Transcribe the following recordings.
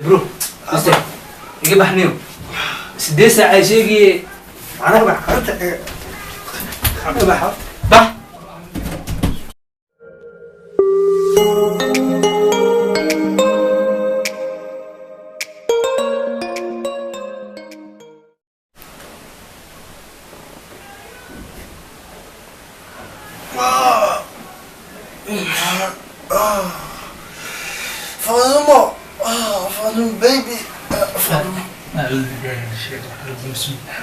Bro, istag, iga baxniyo. 8 saac ay sheegaye. Macnaha bax horta, bax horta. Bax. Fadumo, Fadumo baby, Fadumo. أعوذ بالله من الشيطان الرجيم، بسم الله،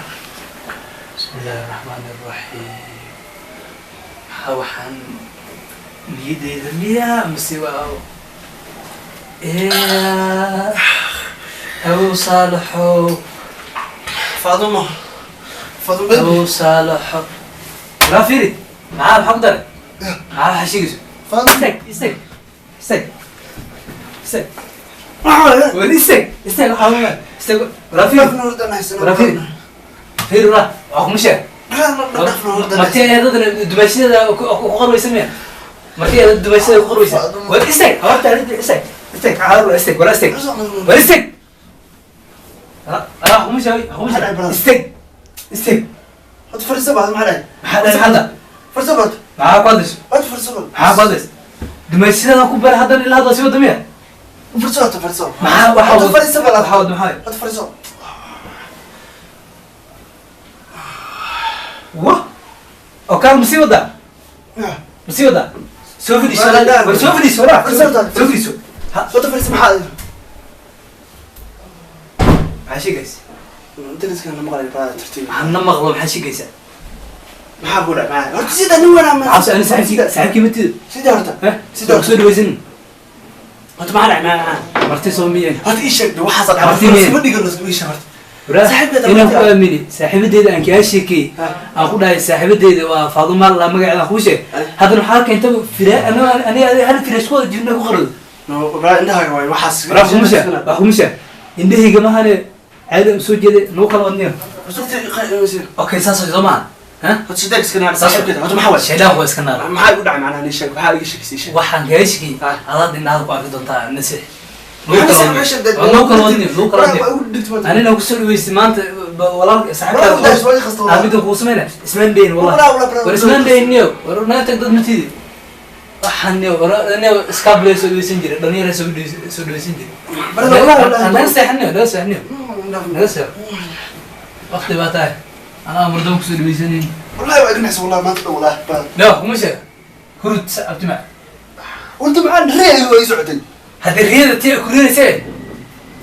بسم الله الرحمن الرحيم. Maxaa waxaan niyadeyda miyaa mise waa Awow Saalaxow? Fadumo, Fadumo baby. Awow Saalaxo, walaa fiiri, maxaa ku daray? Maxaa waxaa sheegayso? Fadumo. Istag, istag, istag, istag. Maxaa waay? War istag, istag, waxaa waay istag, walaa fiiri. Dhafna horta naxsan. Walaa fiiri, fiiri, walaa waxaa kuma sheeg. Marti eedadana dumaashadeeda ku qorweysa miya? Marti eedada dumaashadeeda ku qorweysa. War istag, horta istag, istag, caawur, istag, walaa istag, war istag. Alaa kuma sheeg, kuma sheeg, istag, istag. Horta fariiso baad, maxaa dhahay? Maxaa dhahay hadda? Fariiso baad. Maxaa ku hadlayso? Horta fariiso baad. Maxaa ku hadlayso? Dumaashadeeda ku bar haddana ilaa hadda sii wada miya? Fariiso horta, fariiso. Maxaa waxa Horta fariiso baad. Waxaa wada maxaa? Horta fariiso. Wa oo kaal ma sii wadaa? Ma sii wadaa? Soo fadhiiso, war soo fadhiiso, walaa soo fadhiiso. Horta fariiso, maxaa? Maxaa sheegaysa? Dariska na maqlay baa, tartiib. Maxaa na maqlo? Maxaa sheegaysaa? Maxaa ku dhacay? Maxaa? Horta sida nin wanaa ma. Maxaa ani saaxiibkii, saaxiibkii ma tido? Sida horta. Sida kusoo dhawaysan. Horta maxaa dhacay? Maxaa? Marti soo miyeen? Horta ii sheeg, waxaas dhacay. Marti miyeen? Ma dhigan, ii sheeg horta. Saaxiibkeeda inaan ku aamini saaxiibadeeda aan kaa sheekeyey, aan ku dhahay saaxiibadeeda waa Faaduma la magaceeda aan kuu sheeg. Haddana waxaa keenta fira aniga adiga hal firaash ku wada jirna ku qarado. No, braa indhahaaga waay waxaas. Wax kuma sheeg, wax kuma sheeg, indhahayga mahane caadi aan soo jeeday nagu kala wadniyo. Okay, saas soo maaha ha? Horta sidee iska naar saaxiibkeeda? Horta maxaa waay? Shaydaan waa iska naar. Maxaa igu dhacay macnaha? Ii sheeg, waxaa iga sheegaysay, ii sheeg. Waxaan kaga sheekeyey adaad indhahaada ku arki doontaa nasiix. Nagu kala wadniyo, nagu kala wadniyo. Anina kusoo dhaweystay maanta walaalka saaxiibkaada middan kugu samayna ismaan dhayn wallahi. War ismaan dhayn niyo, war naga tag, dad matidi waxaan niyo, war niyo iskaablee soo dhaweysan jiray, dhalinyara soo dhaweysan jiray. Naga seexan niyo, naga seexan niyo, naga seexo, waqti baa tahay anaa mardama kusoo dhaweysanayn. Wallahi waa idin xis, wallahi maanta dhan, wallahi baa. No kuma sheega, hurud abtimac. Horta maxaa reey way socotay? Haddii riyada tii ku ridaysee.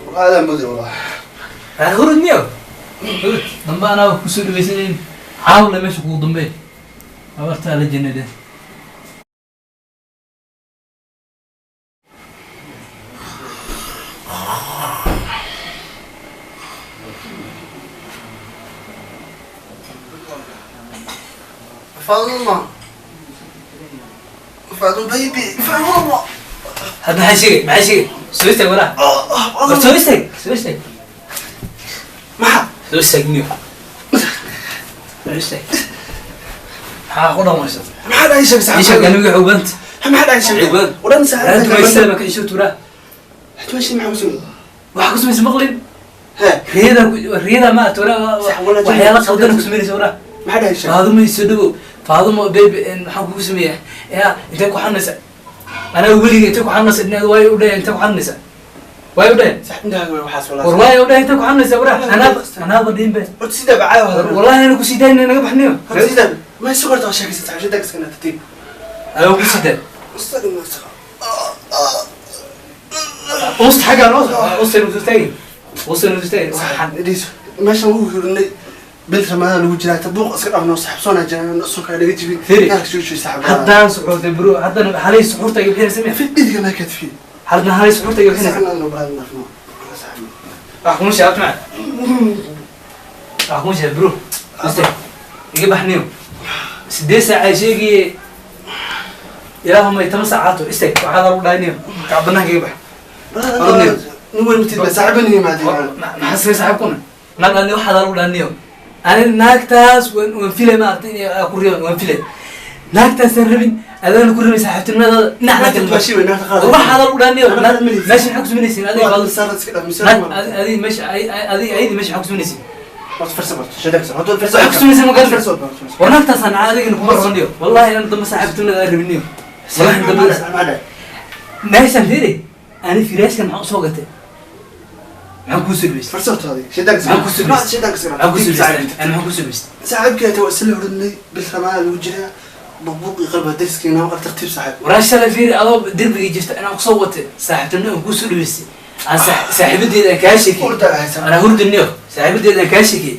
Wallahi adaa moodaya wallahi. Hurud niyo, hurud dambe anaa kusoo dhaweysanayn, caawle meesha kugu dambeey abartaa la jannade. Fadumo, Fadumo baby, Fadumo. Hadda maxaa sheegay? Maxaa sheegay? Soo istaag walaa, war soo istaag, soo istaag. Maxaa? Soo istaag niyo, soo istaag. Maxaa ku dhamaysa? Maxaa dhahay? Sheeg ii sheeg aniga xoog badanta. Maxaa dhahay? Sheeg xoog badan. Waran saaxiib. Dumaysada ma ka isoo tuuraa? Dumayshada maxaa kusoo? Waxaa ku samaysa maqlin. He. Riyada, riyada ma tuuraa, waxyaala qaldan ku samaynaysa waraa. Maxaa dhahay? Sheeg. Faadumo isoo dhawow, Faadumo baby, maxaan kugu sameeyaa? Ya intee ku xanuunaysa? Anaga weliga intee ku xanuunaysa? Dhinaad waayo u dhahay intee ku xanuunaysa? Waayo u dhahay. Sax indhahaaga waay waxaas wallahi. War waayo u dhahay intee ku xanuunaysa waraa? Anaaba, anaaba dhiin be. Horta sidaa baa caawa. Wallahi ana kusii daynay, naga baxniyo. Horta sidaa ma isu qorta, waa sheekaysa saaxiib, shida iska tartiib. Anaa kusii daa. Usta xaggaan, usta nusu taagin, usta nusu taagin waxaan. Idhiiso, meeshan wuu hurnay, bil Ramadaan lagu jiraa, ta buuq iska dhafno saaxiib, soona jiraan soonka naga jibin. Firi. Naag soo soo saaxiib. Haddaan suxuurtay bro, haddana halay suxuurta iga bixinaysa miya? Fi dhidiga ma kadfi. Haddana halay suxuurta iga bixinaysa. Saxna no baad dhafno saaxiib. Wax kuma sheeg abtimac, wax kuma sheeg bro, iste iga baxniyo. 8 saac ay sheegaye, ilaahumay 10 saacaato. Istag, waxaa lagu dhahay niyo kac banaanka iga bax. Nin weyn matid ba saaxiibani yimaadeen. Maxaa samay saaxiibkuna naag ani waxaa lagu dhahay niyo, ani naagtaas waan filay maaragtay inay ku riyo, waan filay. Naagtaasaan rabin adaan ku rabin saaxiibtinimadaada dhinac wax hadal u dhaaniyo meesha maxaa ku sameynaysiin adiga adiga meesha adiga ayadii meesha maxaa ku sameynaysiin waxaa ku sameynaysiin ma garan war naagtaasaan nacay adigana kuma rabaniyo wallahi inaan dambe saaxiibtinimada aan rabiniyo wallahi dambe meeshaan fiiri ani firaashkan maxaa usoo gatay maxaan kuu soo dhaweystay maxaan kuu soo dhaweystay maxaan kuu soo dhaweystay ani maxaan kuu soo dhaweystay saaxiibkeeta waa isla hurdnay bil ramadaan lagu jiraa buuqii qalba dariskiina waa tartiib saaxiib waraa shalay fiiri adoo derbiga jirta inaan kusoo watay saaxiibtinimo aan kuu soo dhaweystay aan saaxiibadeeda aan kaa sheekiyey anaa hurdaniyo saaxiibadeeda aan kaa sheekiyey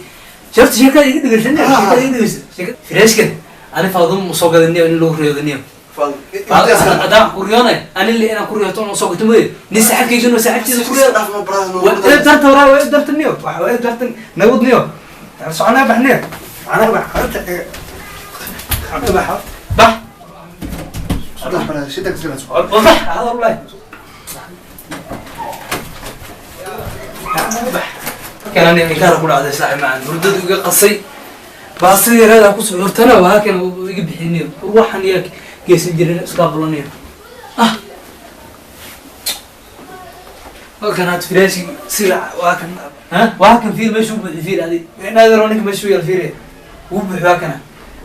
sharta sheekada iga dhegeysanaya sheekada iga dhegeysa firaashkan ani faadumo usoo gadaniyo in lagu riyoodaniyo haddaan wax ku riyoonay ani le inaan ku riyooto on usoo gato mooye nin saaxiibkayga oo saaxiibtiisa ku riyo darta waraa waa dartaniyo waxa waa dartan nabadniyo soconaa baxniyo macnaha bax bax bax وضح هذا والله كان أنا إنكار أقول هذا ساعة معا ردد قصي باصي هذا قص عرتنا وهكذا يقبحني روحا ياك جيس جرين اسكابلونيا وكان هاد فراشي سلع وهكذا ها وهكذا فير مشو فير هذه نادر انك مشو يا الفير وبح وهكذا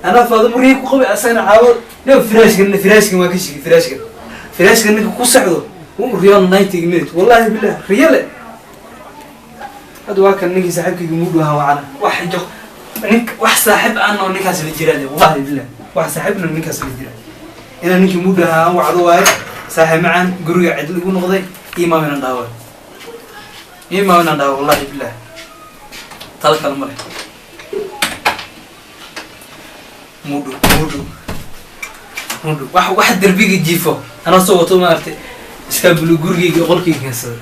انا فاضي مريك وقوي اسنا عاود لا فراشك فراشك ما كشي فراشك فراشك انك كسعدو ريال 90 minutes والله بالله ريال هذا واكن نيجي صاحبك يمود لها وعنا واحد جق نك واحد صاحب انا ونكاس الجيران والله بالله واحد صاحبنا نكاس الجيران انا نيجي مود لها وعدو واي صاحب معا غريو عدل igu noqday iimaa inaan dhaawo iimaa inaan dhaawo wallahi billah tal kale male mudu mudu mudu wax wax darbiga jiifo ana soo wato ma artay iska bulu gurigeyga qolkeyga keensaday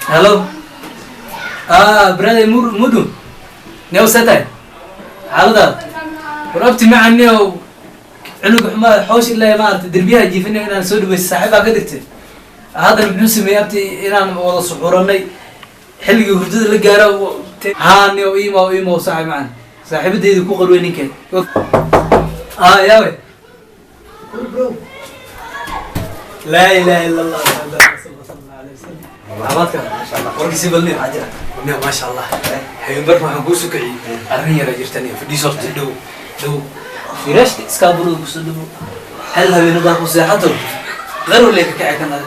hello brother mudu new setay xaaladaad warabti macani oo cunug xumaa xoosh ilaa ma artay darbiyaha jiifinay inaan soo dhaweysay saaxiibaa ka dhigtay haddana muxuu sameeyey abti inaan wada suxuranay xilligii hurdada la gaaro haa nio imo imo saaxiib macan saaxiibadeyda ku qarwey ninkeed yaawe laa ilaaha illa allah عبادك ورقي بالنيو نيو ما شاء الله حبيب برك waxaan ku soo kiciyay arrin yar jirtan iyo fadhiiso dhow dhow firashti iska buru ku soo dhow hal habeen baa ku seexato qaru leeka kacay kan hal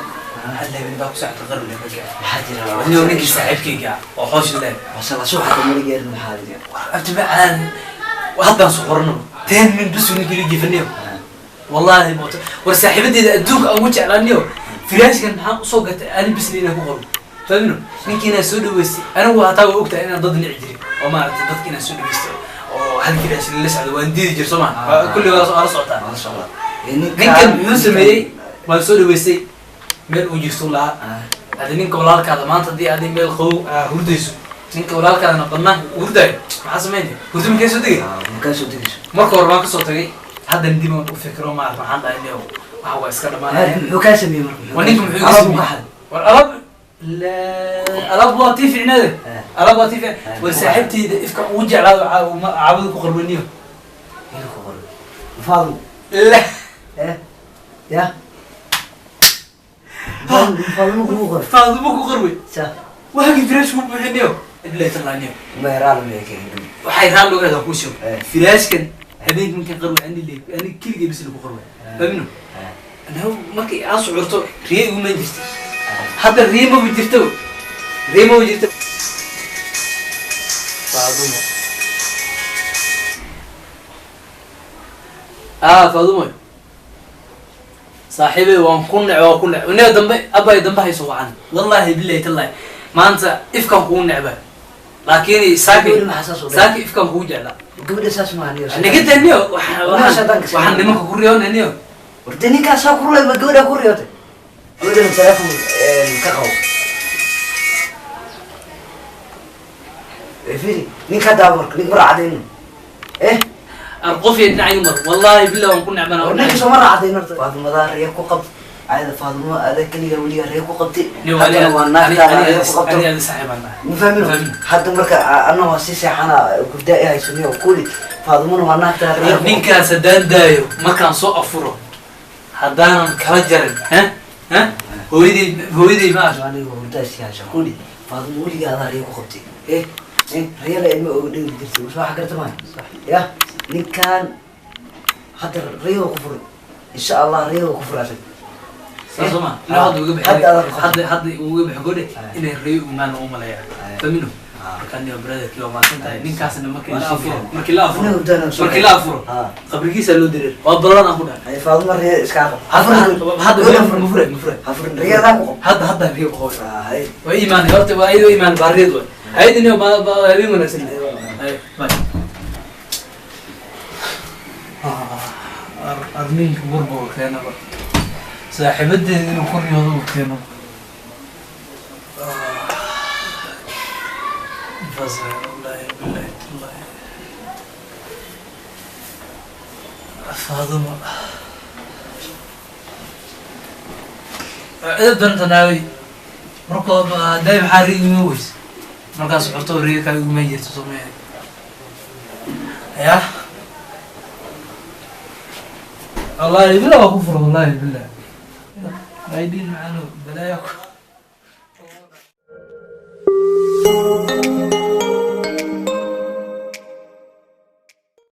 habeen baa ku seexato qaru leeka kacay xajira niyo ninkii saaxiibkayga oo xoosh leh ma sha Allah soo xata ma geerin maxaa jira abti macaan haddaan soo qorno 10 min bas ninkii jifaniyo wallahi moot war saaxiibadeeda adduunka ugu jeclaaniyo firaashkan maxaan usoo gatay ani bisliina ku qoro fahmino ninkiina soo dhaweystay anigu hataa waa ogtahay inaan dad nici jirin oo maaragtay dadka inaan soo dhaweysto oo hal firaash lala socdo waan diidi jir soo maha kulli waa la socotaa ninkan muxuu sameeyey waan soo dhaweystay meel uu jirto lahaa hadi ninka walaalkaada maanta haddii adi meel qabow hurdayso ninka walaalkaadana banaanka uu hurdaayo maxaa sameynaya hurdo makee soo degay makaa soo degayso marka hore waan kasoo tagay haddana dib aan u fikiro maarata waxaan dhahay neo waxa waa iska dhamaanaya muxuu kaa sameeyey marka waa ninka muxuu iga sameeyey war alaab alaab waa tii ficnaade alaab waa tii ficnaade war saaxiibteyda ifka ugu jeclaado caawada ku qarwaniyo ku qarway faadu la ya faadumo ku qarway faadumo ku qarway waagii firaash ku buuxiniyo bilahi tallaaniyo ma raal ma keen waxay raal ogaada kuu sheego firaashkan habeenkii markaan qarway ani le ani keligay bis lagu qarway fahmino anaa markay aan socurto riye iguma jirto hadda riye maba jirto riye maba jirto faadumo faadumo saaxiibey waan ku nec waan ku nec inaga dambe abay dambe hayso wacan wallahi billahi tallahi maanta ifkaan kugu necba laakiin saaki saaki ifkaan kugu jeclaa gabadha saas ma aniyo niga daniyo waxaan nimanka ku riyoonaniyo warde ninkaasaa ku rulay ma gabadha ku riyootay gabadhan telefoon ka qabo firi ninkaa daawo marka nink ma raacdayno qof iyo dhinacaygu mar wallahi billah waan ku necbana war ninka soo ma raacdayn horta waad madaariya ku qab Ayada Faadimo ada keliga weliga reer ku qabtay. Haddana waa naagtaada reer ku qabto. Ani saaxiib aan nahay. Ma fahmin? Hadda marka anna waa sii seexana gurdaa i haysaniyo kuli Faadimona waa naagtaada reer ku qabto. Ninkaas haddaan daayo markaan soo afuro haddaanan kala jarin ha hooyadii hooyadii ma arko. Aniga hurdaa sii haysa kuli Faadimo weliga adaa reer ku qabtay. Reera ilma oga dhigi jirtay soo wax garta maayo ya ninkan hadda reer ku furay insha Allah reer ku furay asaga. Saas oo ma ilaa hadda uga bixi Hadda adaa ku qabtay. Hadda uga bixi godhe inay reer imaan u maleeyaa famino. Marka niyo brotherkii waa mahadsan tahay ninkaasna markii la afuro markii la afuro Aniga hurdaan soo markii la afuro qabrigiisa loo dirir waa ballan aan ku dhahay. Hay Faadimo reer iska qab. Hadda ma furay ma furay. Ha furin reer ku qab. Hadda reer ku qabay. Hay waa iimaan horta waa iyadoo iimaan baariid way haydi niyo ba habeen wanaagsan. Hay bye. Arninka warba uu keenaba saaxiibadeeda inuu ku riyoodo uu keeno. Wallaahi billahi tallahi Faaduma cida dantanaawey markoo hadday maxaa ri iguma weys markaas xorto riga kaa iguma jirto soomaya ya wallahi billah waa ku fura wallahi billah aydin macano balaayo.